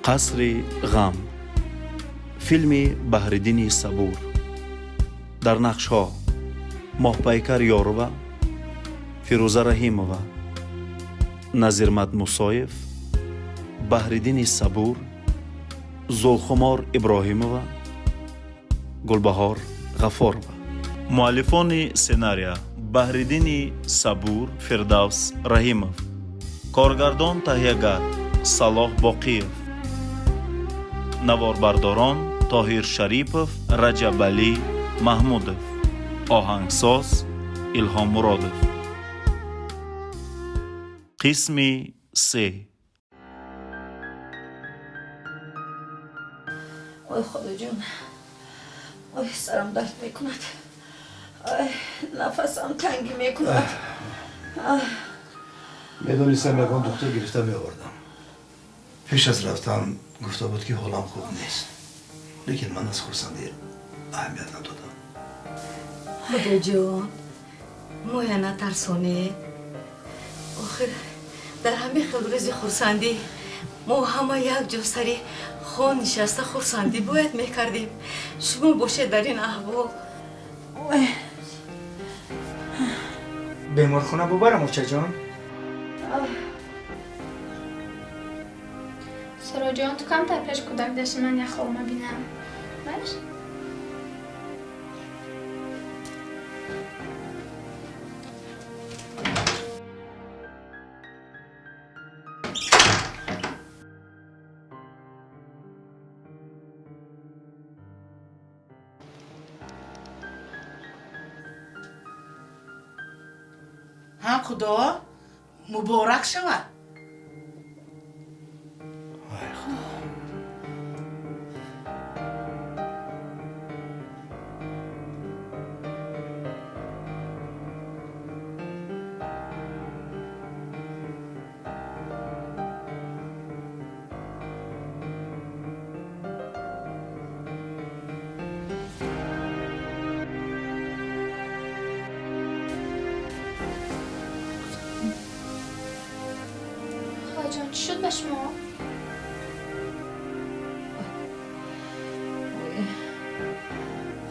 Қасри ғам, филми Баҳриддини Сабур. Дар нақшҳо Моҳпайкар Ёрова, Фирӯза Раҳимова, Назирмад Мусоев, Баҳриддини Сабур, Зулхумор Иброҳимова, Гулбаҳор Ғафорова. Муаллифони сценария Баҳриддини Сабур, Фирдавс Раҳимов, коргардон таҳиягар Салоҳ Боқиев, наворбардорон Тоҳир Шарипов, Раҷабалӣ Маҳмудов, оҳангсоз Илҳом Муродов. Қисми се. Ой, Худоҷон, ой, сарам дард мекунад, ой, нафасам тангӣ мекунад. Медонистам, ягон духтур гирифта меовардам. Пеш аз рафтан гуфта буд, ки ҳолам хуб нест, лекин ман аз хурсандӣ аҳамият надодам. Худоҷон, моя натарсонед. Охир дар ҳамин хел рӯзи хурсандӣ мо ҳама як ҷо сари хон нишаста хурсандӣ бояд мекардем. Шумо бошед дар ин аҳвол. Ой. Беморхона бубарам, очаҷон? Сироҷон, ту камтар пеш кӯдак дашти, ман як хоб мабинам. Маш? Ҳа, Худо муборак шавад. Ай, Худо. Хоҷон, чӣ шуд ба шумо?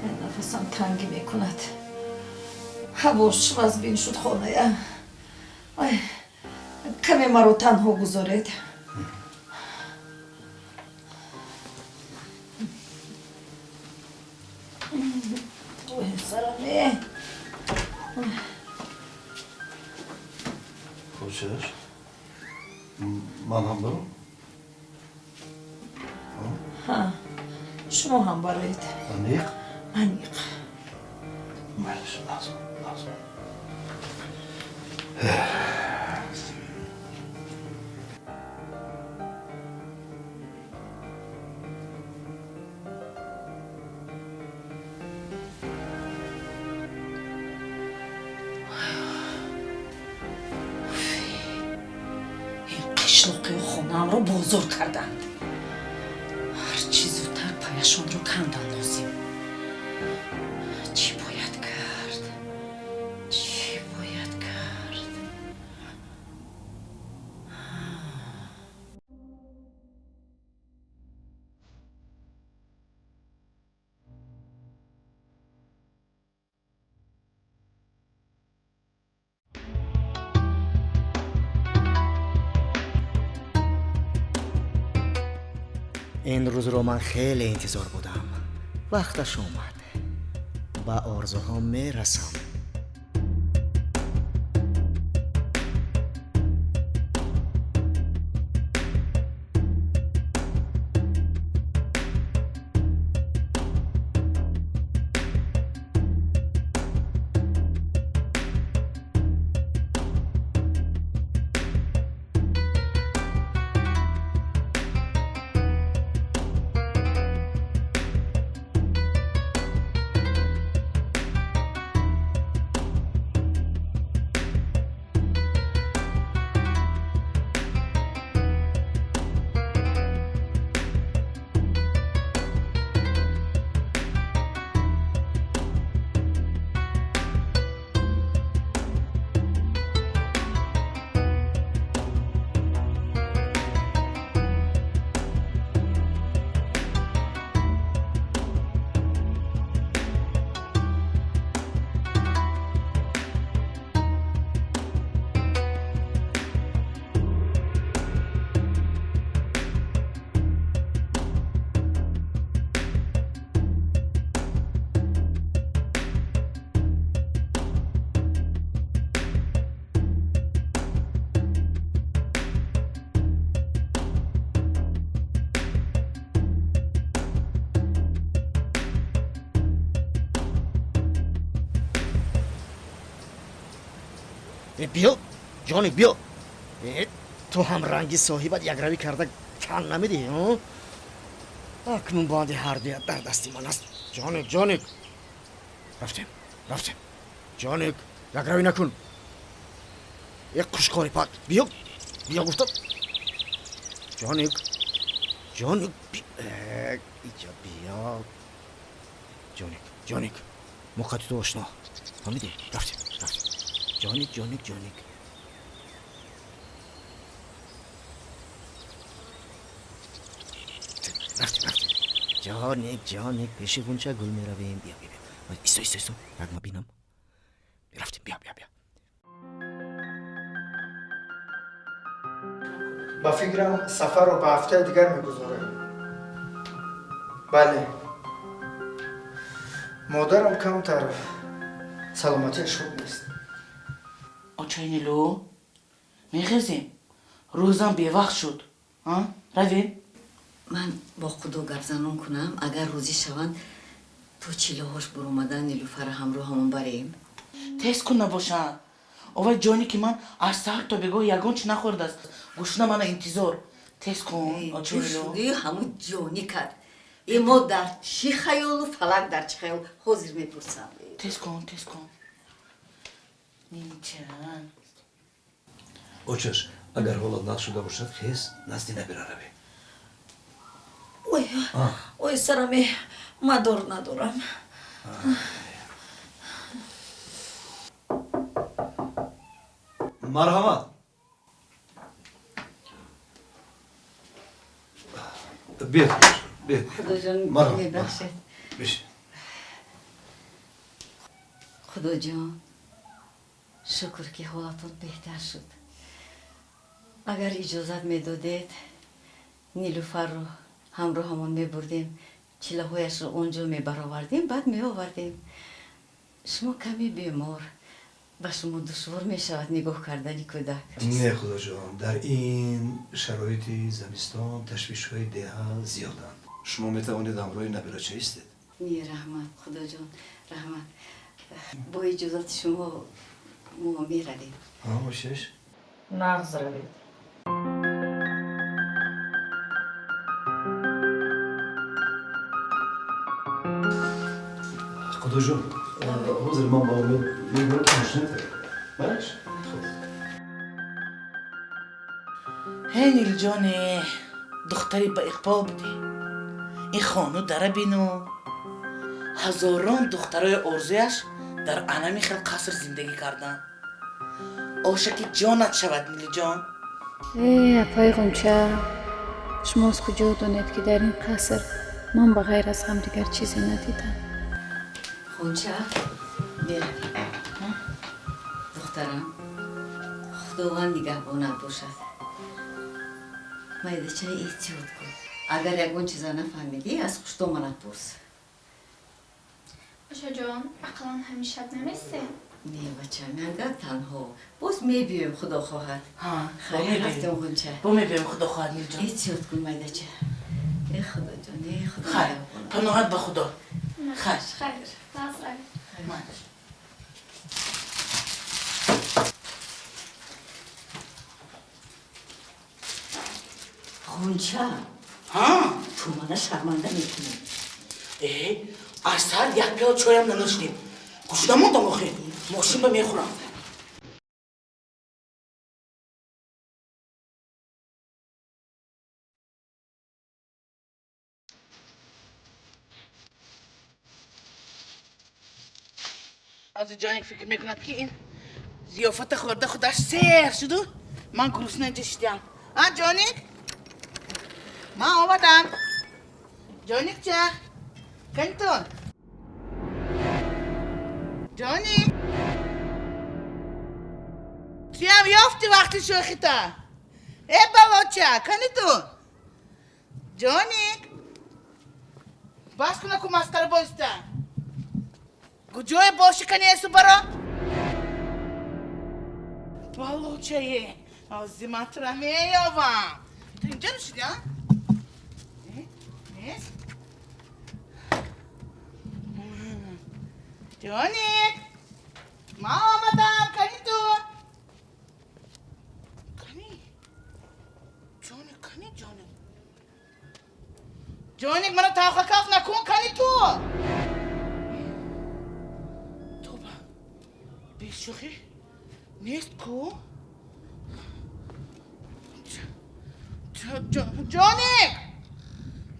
Ой, нафасам тангӣ мекунад. Ҳавош вазбин шуд хоная. Ой, каме маро танҳо гузоред. Ой, сараме. Хуб, чаш, ман ҳам барам? Ҳа, шумо ҳам бароед. Аниқ? Аниқ. Майлиш, лаҳза, лаҳза. Ин қишлоқию хонаамро бозор карданд. Ҳарчи зудтар паяшонро кандан лозим. Чӣ бояд кард, чӣ бояд кард? Ин рӯзро ман хеле интизор будам. Вақташ омад, ба орзуҳом мерасам. Биё ҷоник, биё. Ту ҳам ранги соҳибат якравӣ карда кан намедиҳӣ? Акнун банди ҳардуят дар дасти ман аст. Ҷоник, ҷоник, рафтем, рафтем. Ҷоник, якравӣ накун. Як қушқори пак, биё, биё гуфтам. Ҷоник, ҷоник, иҷа биё. Ҷоник, ҷоник, мо қати ту ошно, фаҳмидӣ? Рафтем, рафтем. Ҷоник, ҷоник, ҷоник. Рафтем, рафтем. Ҷоник, ҷоник, пеши ғунча гул меравем. Биё, биё, биё. Исто, исто, исто. Як ма бинам. Рафтем, биё, биё, биё. Ба фикрам сафарро ба ҳафтаи дигар мегузорем. Бале, модарам камтар саломатиаш хуб нест. Очаи Нилу, мехезем, рӯзам бевақт шуд. Равем. Ман бо худо гапзанон кунам, агар розӣ шаванд, то чилоҳош буромадан Нилуфара ҳамроҳамон барем. Тез кун набошад. Овай ҷоне ки ман аз саҳар то бегоҳ ягон чи нахӯрдааст. Гушна мана интизор. Тез кун, очаи Нилу. Ҳамун ҷонӣ кард. Э мо дар чӣ хаёлу фалак дар чӣ хаёл, ҳозир мепурсам. Тез кун, тез кун. Нинчан. Очаш, агар ҳолат нағз шуда бошад, хез назди набира равӣ. Ой, ой, сараме мадор надорам. Марҳамат. Биёд, биёд. Худоҷон, мебахшед. Бишин. Худоҷон, шукр ки ҳолатон беҳтар шуд. Агар иҷозат медодед, Нилуфарро ҳамроҳамон мебурдем, чилаҳояшро он ҷо мебаровардем, баъд меовардем. Шумо каме бемор, ба шумо душвор мешавад нигоҳ кардани кӯдак. Не, худоҷон, дар ин шароити замистон ташвишҳои деҳа зиёданд. Шумо метавонед ҳамроҳи набирача истед. Не, раҳмат, худоҷон, раҳмат. Бо иҷозати шумо мо меравем. Бошеш. Нағз равед. Худоҷон, ҳозир ман ба умед мегӯям ки мошина тарем. Балеш? Хуб. Ҳей Нилҷоне, духтари ба иқбол будӣ. Ин хону дара бину. Ҳазорон духтарои орзуяш дар анами хел қаср зиндагӣ карданд. Ошаки ҷонат шавад, Нилҷон. Э, апаи Ғунча, шумо аз куҷо донед, ки дар ин қаср ман ба ғайр аз ғам дигар чизе надидам? Ғунча, меравем. Духтарам, Худованд нигаҳбонат бошад. Майдачаи эҳтиёт кун. Агар ягон чиза нафаҳмидӣ, аз хуштоманат пурс. Ошаҷон, ақаллан ҳамин шаб наместем? Не, бачам, янга танҳо. Боз мебиёем, худо хоҳад. Хайр, рафтем, Ғунча. Бо мебиёем, худо хоҳад, Нилҷон. Эҳтиёт кун, майдача. Э худоҷон, э худо. Хайр, паноҳат ба худо. Хайр. Хайр, нағз равед. Ғунча, ту мана шарманда мекунӣ. Э, аз саҳар як пиёла чойам нанӯшидем. Гушна мондам охир. Мошин ба мехӯрам. Аз ҷоник фикр мекунад, ки ин зиёфата хӯрда худаш сер шуду ман гурусна инҷа шидам. А ҷоник, ман омадам. Ҷоникча, канитон. Ҷоник, туям ёфти вақти шӯхита. Э балоча, канитон. Ҷоник, бас куна ку масхара бозита. Куҷое боши, канесу баро? Балочае, ози ман тура меёвам. Ту инҷа нишидӣ, а? Нест? Ҷоник, ман омадам, кани ту? Ҷоник, мана тавхакаф накун, кани ту. Тоба, бешӯхӣ нест ку. Ҷоник,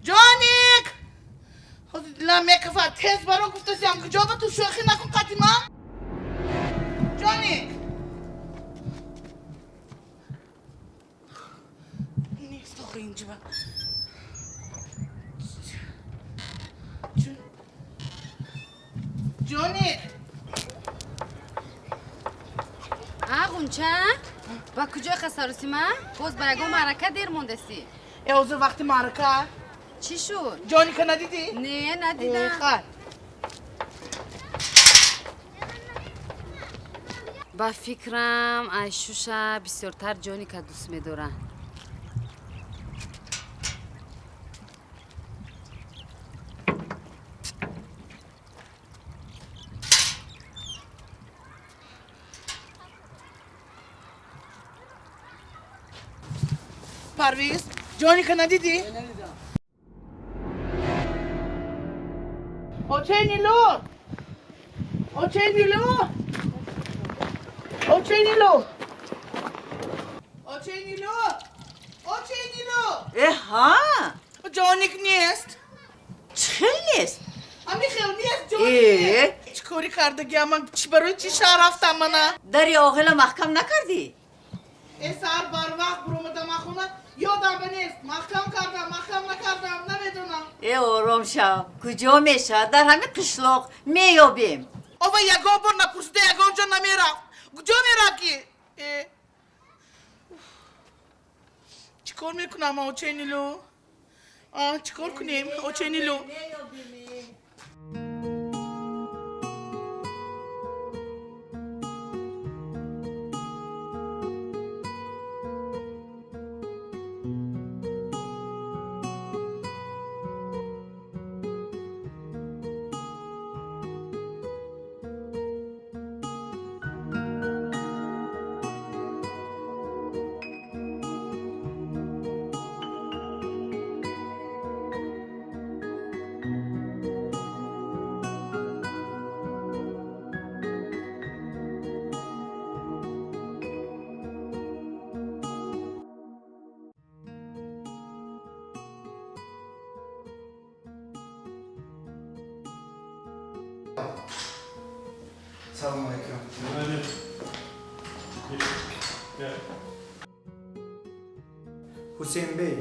Ҷоник, ҳозир дилам мекафад. Тез баро, гуфтасиям, куҷо ба ту? Шӯхӣ накун қати ман, Ҷоник. Нест охи инҷиба. Ҷоник. А, Ғунча, ба куҷо хасарусима? Боз ба ягон маърака дер мондасӣ? Э, ҳозир вақти маърака? Чӣ шуд? Ҷоника надидӣ? Не, надидам. Хай. Ба фикрам, Айшуша бисёртар Ҷоника дӯст медорад. Парвиз, Ҷоника надидӣ? Очей Нилу, очей Нилу, очей Нилу, очей Нилу, очей Нилу. Э, ҳа. Ҷоник нест. Чӣ хел нест? Ами хел нест, Ҷоник нест. Чӣ корӣ кардагиам ман? Чӣ, барои чӣ шаҳр рафтам мана? Дари оғила маҳкам накардӣ? Э, саҳар барвақт буромадам аз хона, ёдам ба нест, маҳкам кардам, маҳкам накардам, намедонам. Э, ором шав, куҷо мешавад? Дар ҳамин қишлоқ меёбем. Ова ягон бор напурсида ягон ҷо намерафт. Куҷо мерафт ки? Э, чӣ кор мекунам, очей Нилу? Чӣ кор кунем, очей Нилу? Салом алейкум. Gel. Hüseyin Bey,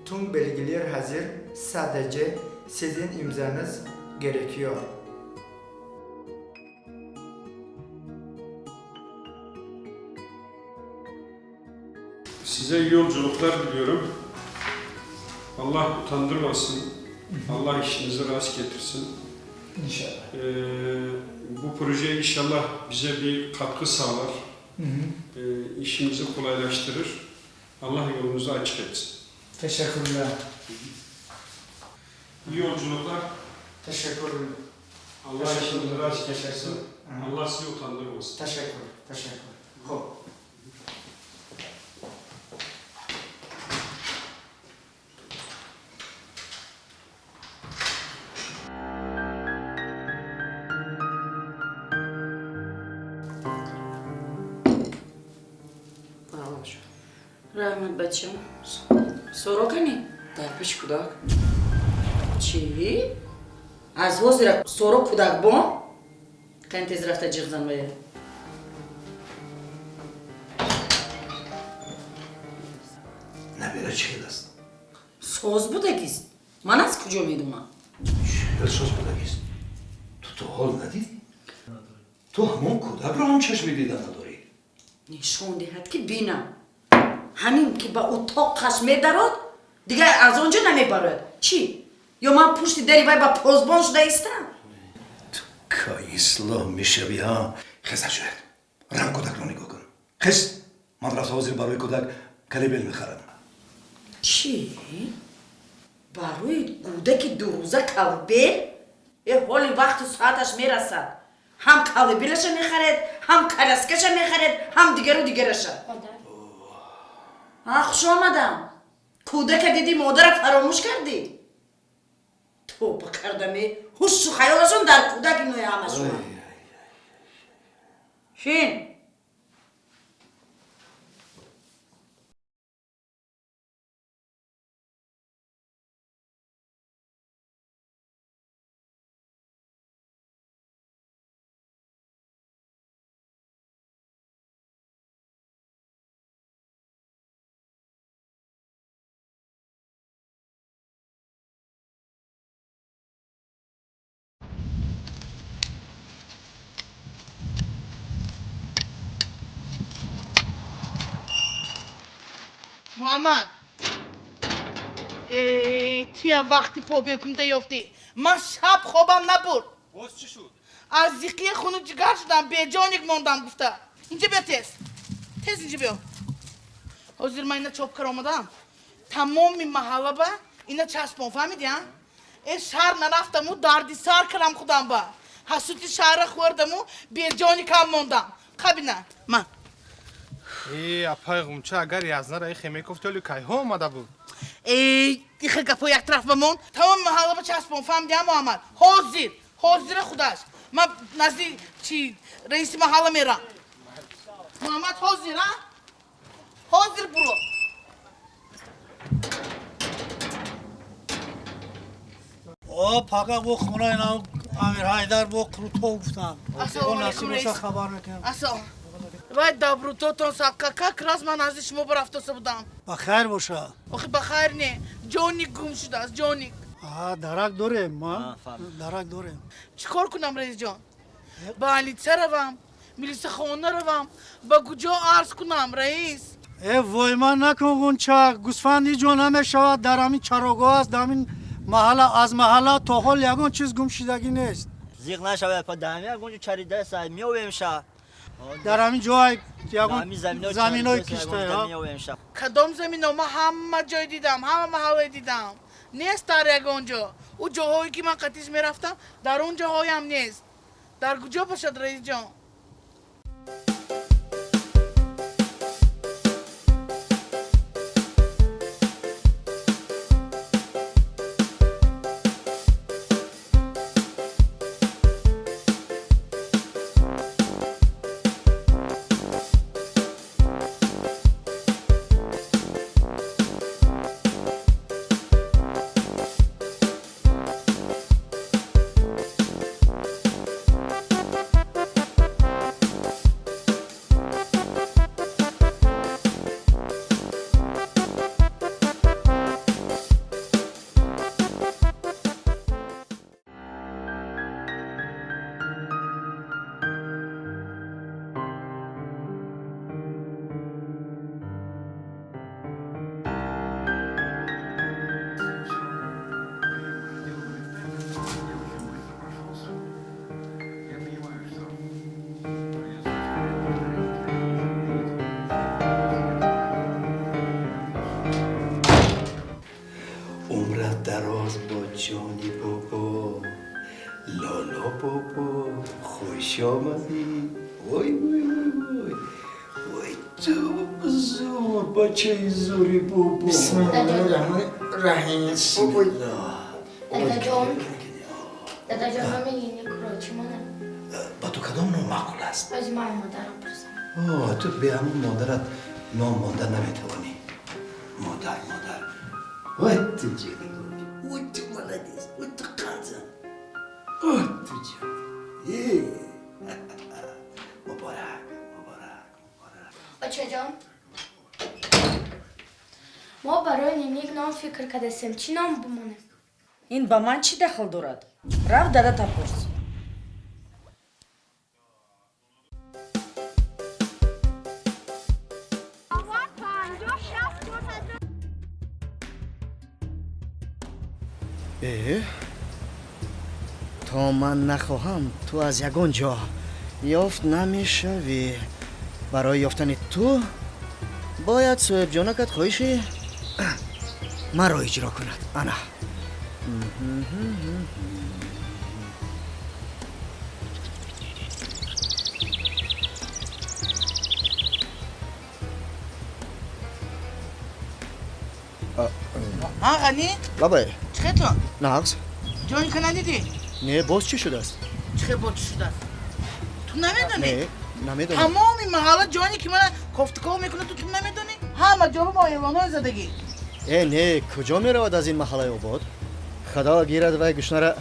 tüm belgeler hazır. Sadece sizin imzanız gerekiyor. Size iyi yolculuklar diliyorum. Allah utandırmasın. Allah işinizi rast getirsin. İnşallah. Bu proje inşallah bize bir katkı sağlar. İşimizi kolaylaştırır. Allah yolunuzu açık etsin. Teşekkürler. İyi yolculuklar. Teşekkür. Allah işinizi rast getirsin. Allah sizi utandırmasın. Teşekkür. Teşekkür. Xo'p. Раҳмат, бачам. Соро кани дар пеши кӯдак. Чӣ, аз ҳозира Соро кӯдакбон? Кани, тез рафта ҷиғ зан вая. Набера чӣ хел аст? Соз будагист, ман аз куҷо медонам? Чӣ хел соз будагист? Ту то ҳол надидӣ? Ту ҳамон кӯдакро ҳам чашми дида надорӣ. Нишон диҳад, ки бинам. Ҳамин ки ба утоқаш медарод, дигар аз он ҷо намебарояд. Чӣ, ё ман пушти дари вай ба посбон шуда истам? Ту кай ислоҳ мешавӣ, ҳа? Хез аз ҷоят, рав, кӯдакро нигоҳ кун. Хез, ман рафта ҳозир барои кӯдак колыбель мехарам. Чӣ, барои кӯдаки 2 рӯза колыбель? Э, ҳоли вақту соаташ мерасад, ҳам колыбель аша мехаред, ҳам коляска ша мехаред, ҳам дигару дигараша. Ҳа, хуш омадам. Кӯдака диди, модара фаромӯш кардӣ. Тоба кардаме, ҳушу хаёлашон дар кӯдак инои ҳамашон. Шин. Муҳаммад, туям вақти побекунда ёфтӣ. Ман шаб хобам набурд. Боз чӣ шуд? Аз зиқии хуну ҷигар шудам, беҷоник мондам гуфта. Инҷа биё тез. Тез инҷа биё. Ҳозир ман ина чоп кар омадам. Тамоми маҳалла ба ина часпон, фаҳмидӣ, а? Э шаҳр нарафтаму дарди сар кардам худам ба. Ҳасути шаҳра хӯрдаму беҷоникам мондам. Қабина, ман. Э, апай Ғунча, агар язнара ихе мекуфти, оли кайҳо омада буд? Эй, ихе гапҳо як тараф бамон. Тамоми маҳалла ба часпон, фаҳмидӣ, а, Муҳаммад? Ҳозир, ҳозира худаш. Ман назди чи раиси маҳалла мерам. Муҳаммад, ҳозир, а? Ҳозир буро. О, пака бо хонаи нав Амир Ҳайдар бо Крутов гуфтанд. Ассалому алайкум, раис. Хабар мекунам. Ассалом. Вай добрутотон садқа, как раз ман назди шумо барафтоса будам. Ба хайр боша. Охи ба хайр не, ҷоник гум шудааст, ҷоник. А, дарак дорем, ма? Дарак дорем. Чӣ кор кунам, раисҷон? Ба алица равам, милисахона равам, ба куҷо арз кунам, раис? Э, вой ман накун, Ғунча, гӯсфанди ҷо намешавад, дар ҳамин чарогоҳ аст, дар ҳамин маҳалла, аз маҳалла то ҳол ягон чиз гум шидагӣ нест. Зиқ нашавад, па дар ҳамин ягон ҷо чаридаст, меовем ша. Дар ҳамин ҷой ягон заминои кишта. Кадом замино? Ман ҳама ҷой дидам, ҳама маҳалла дидам. Нест дар ягон ҷо. Ӯ ҷоҳое ки ман қатиш мерафтам, дар он ҷоҳоям нест. Дар куҷо бошад, раисҷон? Умрат дароз бо ҷони бобо, лоло бобо, хуш омадӣ. Вой, вой, вой, вой, вой, ту зур, бачаи зури бобо. Бисмиллоҳи раҳмони раҳим. Бобой. Дадаҷон, дадаҷон, номи Ниникро чӣ монам? Ба ту кадом ном маъқул аст? Ози ман модарам пурсам. О, ту бе ҳамун модарат ном монда наметавонӣ. Модар, модар. Вот ты ҷони бобо, вот ты молодец, вот ты қанзан, вот ты ҷон. Муборак, муборак, муборак. Очаҷон, мо барои Ниник ном фикр кардастем. Чӣ ном бимонем? Ин ба ман чӣ дахл дорад? Рав дадата пурс. Э, то ман нахоҳам, ту аз ягон ҷо ёфт намешавӣ. Барои ёфтани ту бояд соҳибҷонакат хоҳиши маро иҷро кунад. Ана. Ҳа, Ғанӣ? Лабай. Чӣ хетон? Нағз. Ҷоника надидӣ? Не, боз чӣ шудааст? Чӣ хел боз чӣ шудааст? Ту намедонӣ? Не, намедонам. Тамоми маҳалла ҷоне ки мана кофтуков мекунад, ту намедонӣ? Ҳама ҷо бо эълонҳои задагӣ. Э, не, куҷо меравад аз ин маҳаллаи обод? Худо гирад вай гушнара.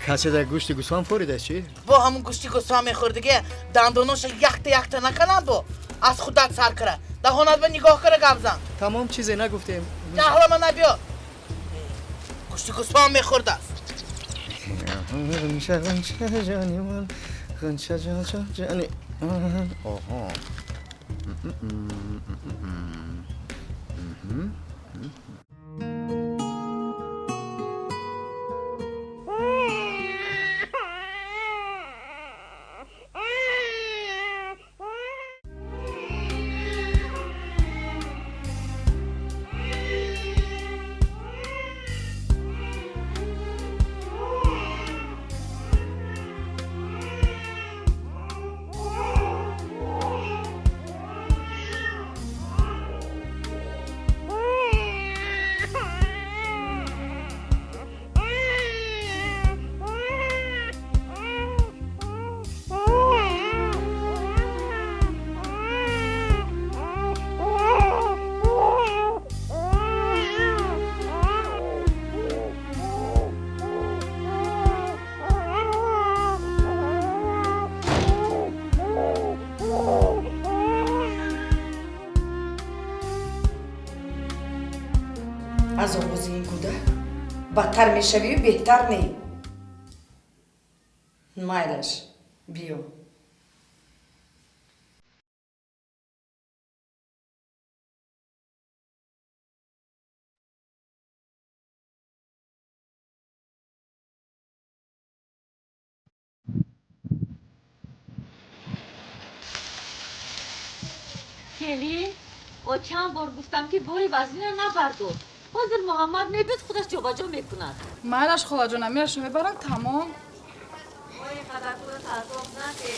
Касе дар гӯшти гӯсфанд форидааст чӣ? Бо ҳамун гӯшти гӯсфанд мехӯрдиге, дандоноша якта якта наканам, бо аз худат сар кара, даҳонат ба нигоҳ кара, гап зан. Тамом, чизе нагуфтем. Ҷаҳлама набиё, гӯшти гӯсфанд мехӯрдааст. Ғунча, ғунча, ҷони ман, ғунча, ҷон, ҷон, ҷони. Оҳо. Аз оғози ин кӯдак бадтар мешавию беҳтар не. Майлаш, биё. Келин, о, чанд бор гуфтам, ки бори вазнина набардор. Ҳозир Муҳаммад мебиёд, худаш ҷобаҷо мекунад. Майлаш, холаҷон, амирашро мебарам, тамом. Ой, қадар худат азоб наде.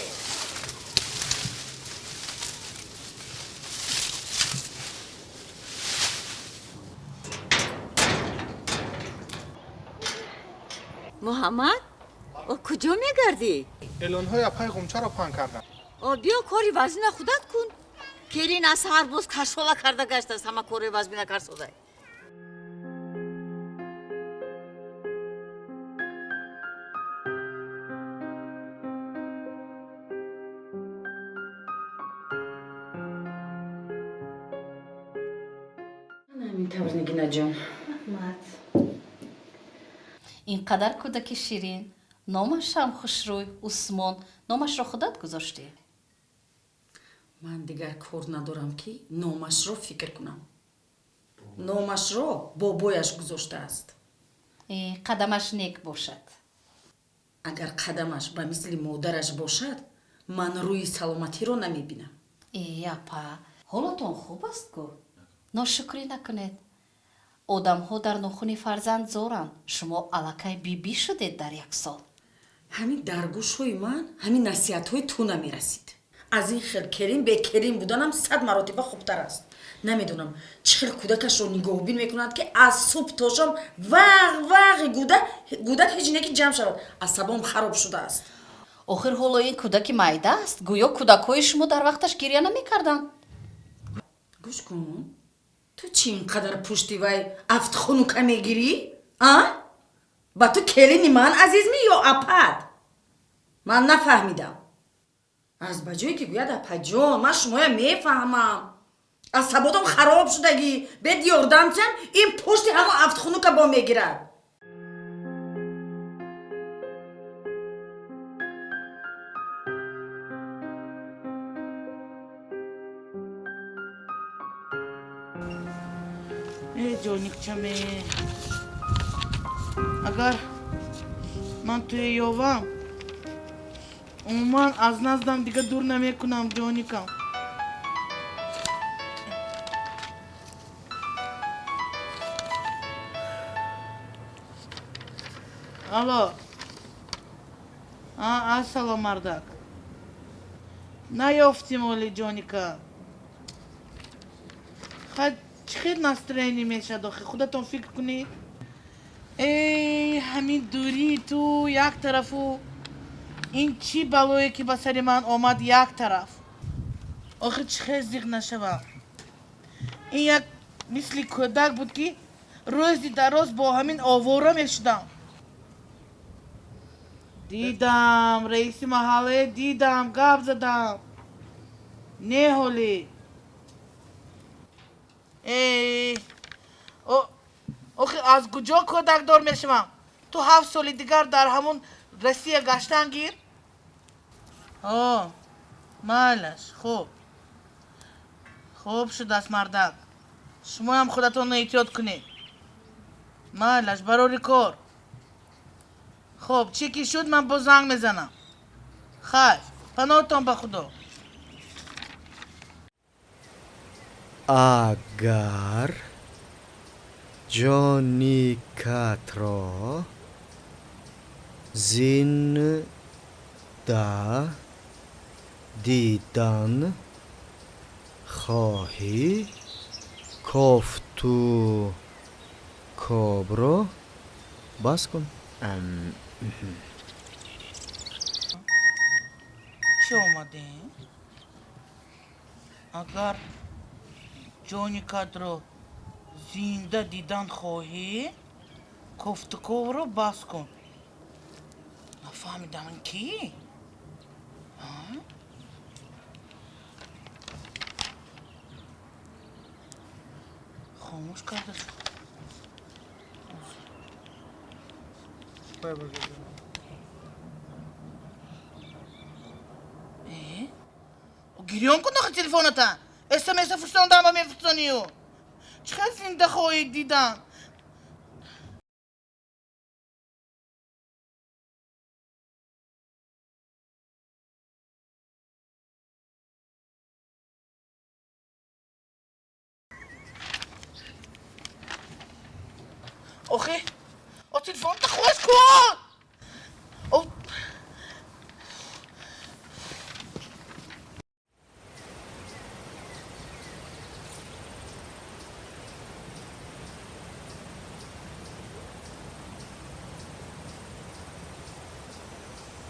Муҳаммад, о, куҷо мегардӣ? Эълонҳои апаи Ғунчаро паҳн кардам. О, биё, кори вазнина худат кун. Келин аз саҳар боз кашола карда гаштааст, ҳама кори вазмина карсодай. Ҳамин тавр, Нигинаҷон. Раҳмат. Ин қадар кӯдаки ширин, номашам хушрӯй, Усмон. Номашро худат гузоштӣ? Ман дигар кор надорам, ки номашро фикр кунам. Номашро бобояш гузоштааст. Э, қадамаш нек бошад. Агар қадамаш ба мисли модараш бошад, ман рӯи саломатиро намебинам. Э, апа, ҳолатон хуб аст ку, ношукрӣ накунед. Одамҳо дар нохуни фарзанд зоранд, шумо аллакай бибӣ шудед дар як сол. Ҳамин дар гӯшҳои ман ҳамин насиҳатҳои ту намерасид. Аз ин хел келин бекелин буданам 100 маротиба хубтар аст. Намедонам, чӣ хел кӯдакашро нигоҳубин мекунад, ки аз субҳ то шом вағ вағи гудак, ҳеҷ не ки ҷамъ шавад. Асабом хароб шудааст. Охир ҳоло ин кӯдаки майда аст. Гӯё кӯдакҳои шумо дар вақташ гиря намекарданд. Гӯш кун, ту чӣ ин қадар пушти вай афтхунука мегирӣ, а? Ба ту келини ман азизми ё апат? Ман нафаҳмидам. Аз ба ҷое ки гӯяд: «Апаҷон, ман шумоя мефаҳмам, асаботам хароб шудагӣ, бед ёрдамчам», ин пушти ҳамон афтхунука бо мегирад. Э, ҷоникчаме, агар ман туе ёвам, умуман аз наздам дига дур намекунам, ҷоникам. Алло, ассалом, мардак. Наёфтим оли, ҷоника. Хай, чӣ хел настроение мешад охи, худатон фикр кунед. Эй, ҳамин дурии ту як тарафу, ин чӣ балое ки ба сари ман омад як тараф. Охир чӣ хел зиқ нашавам? Ин як мисли кӯдак буд, ки рӯзи дароз бо ҳамин овора мешудам. Дидам, раиси маҳалле дидам, гап задам. Не ҳолӣ. Эй, охи аз куҷо кӯдакдор мешавам? Ту 7 соли дигар дар ҳамун Россия гаштан гир. О, майлаш, хуб. Хуб шудааст, мардак. Шумоям худатонро эҳтиёт кунед. Майлаш, барори кор. Хуб, чӣ ки шуд, ман боз занг мезанам. Хайр, паноҳтон ба Худо. Агар ҷоникатро зинда дидан хоҳӣ, кофту кобро бас кун. Чӣ омадем? Агар ҷоникатро зинда дидан хоҳӣ, кофтуковро бас кун. Нафаҳмидам, ин кӣ? А? Хомӯш карда шуд. Э? Гирён кун охи телефоната. СМС фурсондам ба мефурсонию. Чӣ хел зинда хоҳӣ дидан? Охи, о, телефонта хомӯш кун. О,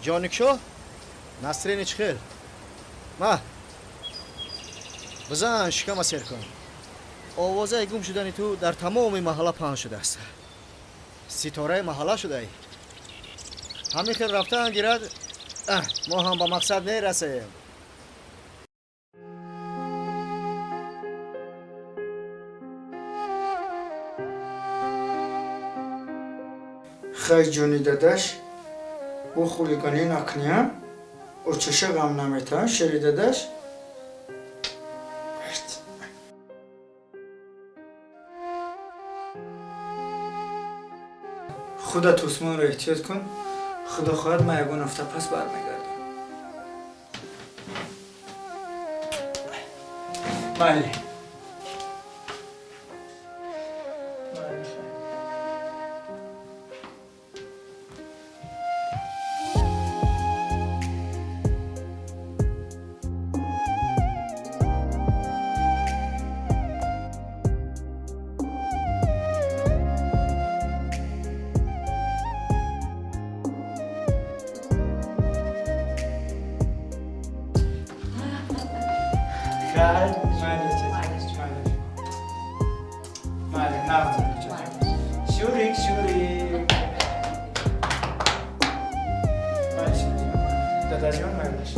Ҷоникшо, настроение чӣ хел? Ма бизан, шикама сер кун. Овозаи гум шудани ту дар тамоми маҳалла паҳн шудааст. Ситораи маҳалла шудаӣ. Ҳамин хел рафтан гирад, мо ҳам ба мақсад мерасем. Хай, ҷони дадаш, бо хулиганӣ накунӣ, очаша ғам наметавон, шери дадаш. Худат Усмонро эҳтиёт кун. Худо хоҳад, ман ягон ҳафта пас бармегардам. Майли. Майли, хай. Хай, майли, майли. Майли, нағз, Шурик, Шурик. Майли, Шурик. Дадаҷон, майлаш.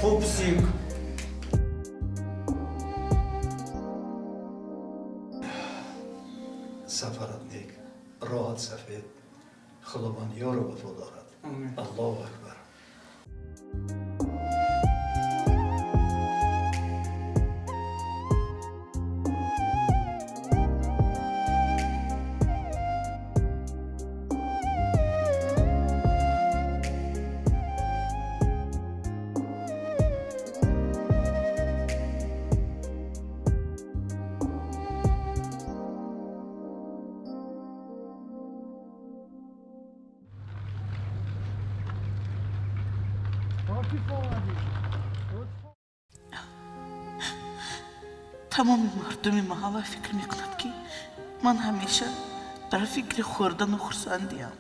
Пупсик. Сафарат нек, роҳат сафед, Худованд ёру вафо дорад. Омин. Аллоҳу акбар. Тамоми мардуми маҳалла фикр мекунад, ки ман ҳамеша дар фикри хӯрдану хурсандиам.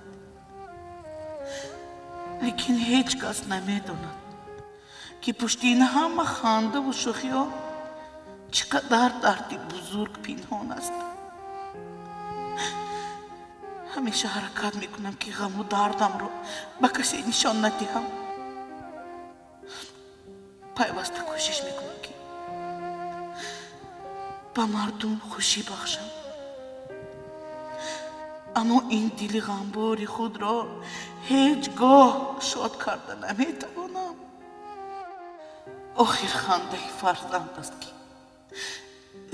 Лекин ҳеҷ кас намедонад, ки пушти ин ҳама хандаву шӯхиҳо чӣ қадар дарди бузург пинҳон аст. Ҳамеша ҳаракат мекунам, ки ғаму дардамро ба касе нишон надиҳам. Пайваста кӯшиш мекунам, ки ба мардум хушӣ бахшам. Аммо ин дили ғамбори худро ҳеҷ гоҳ шод карда наметавонам. Охир хандаи фарзанд аст, ки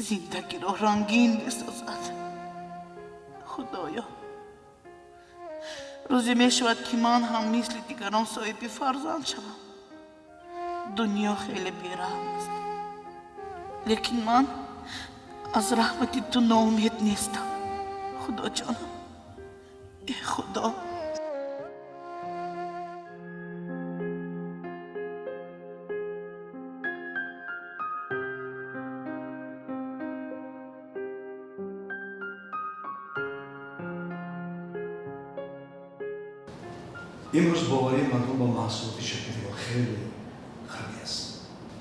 зиндагиро рангин месозад. Худоё, рӯзе мешавад, ки ман ҳам мисли дигарон соҳиби фарзанд шавам. Дунё хеле бераҳм аст, лекин ман аз раҳмати ту ноумед нестам. Худоҷонам, э Худо. Имрӯз боварии мардум ба маҳсулоти ширкати мо хеле қавӣ аст.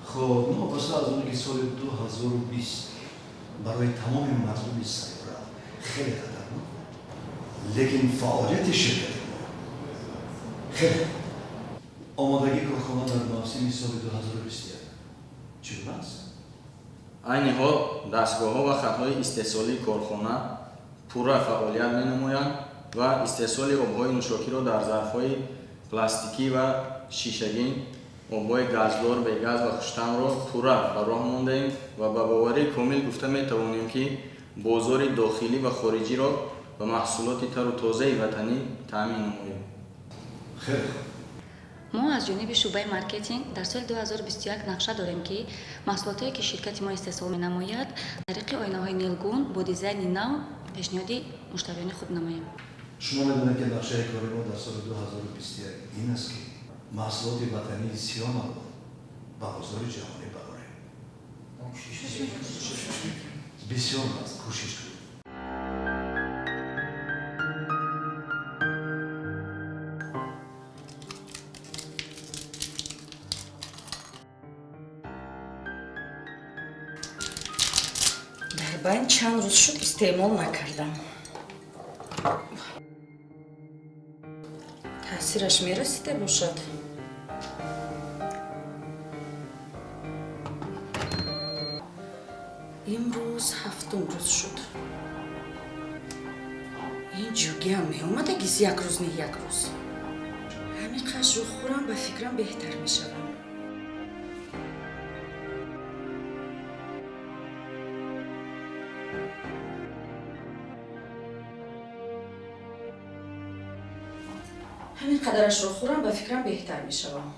Хуб, новобаста аз оне ки соли 2020 барои тамоми мардуми сайёра хеле хатарнок, лекин фаъолияти ширкати мо хеле. Омодагии корхона дар мавсими соли 2021 чӣ гуна аст? Айни ҳол дастгоҳҳо ва хатҳои истеҳсолии корхона пурра фаъолият менамоянд ва истеҳсоли обҳои нӯшокиро дар зарфҳои пластикӣ ва шишагин, обҳои газдор, бегаз ва хуштамро пурра ба роҳ мондаем ва ба боварии комил гуфта метавонем, ки бозори дохилӣ ва хориҷиро ба маҳсулоти тару тозаи ватанӣ таъмин намоем. Хеле хуб. Мо аз ҷониби шӯъбаи маркетинг дар соли 2021 нақша дорем, ки маҳсулотое, ки ширкати мо истеҳсол менамояд, тариқи оинаҳои нилгун бо дизайни нав пешниҳоди муштариёни худ намоем. Шумо медонед, ки нақшаи кори мо дар соли 2021 ин аст, ки маҳсулоти ватании Сиёмаро ба бозори ҷаҳонӣ барорем. Бисёр аст, кӯшиш кунед. Дар байн чанд рӯз шуд, истеъмол накардам. Таъсираш мерасида бошад. Имрӯз ҳафтум рӯз шуд. Ин ҷугиам меомадагиз як рӯз не як рӯз. Ҳамин қашру хӯрам, ба фикрам, беҳтар мешавам. Ҳамин қадарашро хӯрам, ба фикрам, беҳтар мешавам.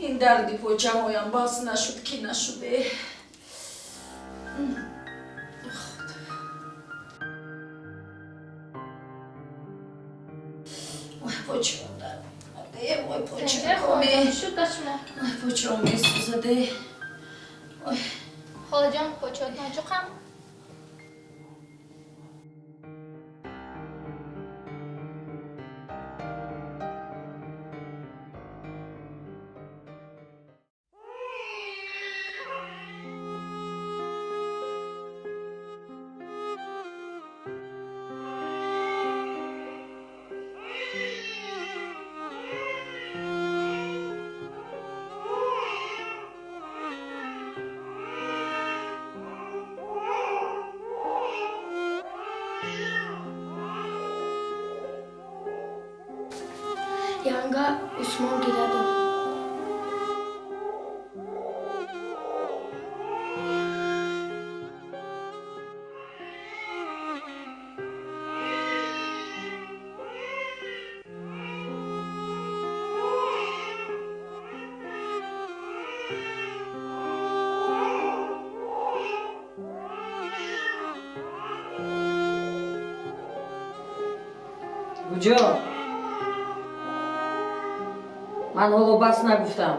Ин дарди поҷаҳоям бас нашуд, ки нашуде. Ой, почаам дард мекунад. Ой, почаам. Шуд ба шумо? Ой, почаам месӯзаде. Ой. Холаҷон, почаот ноҷуқам? Янга Усмон гиря дод. Куҷо? Ман ҳоло бас нагуфтам.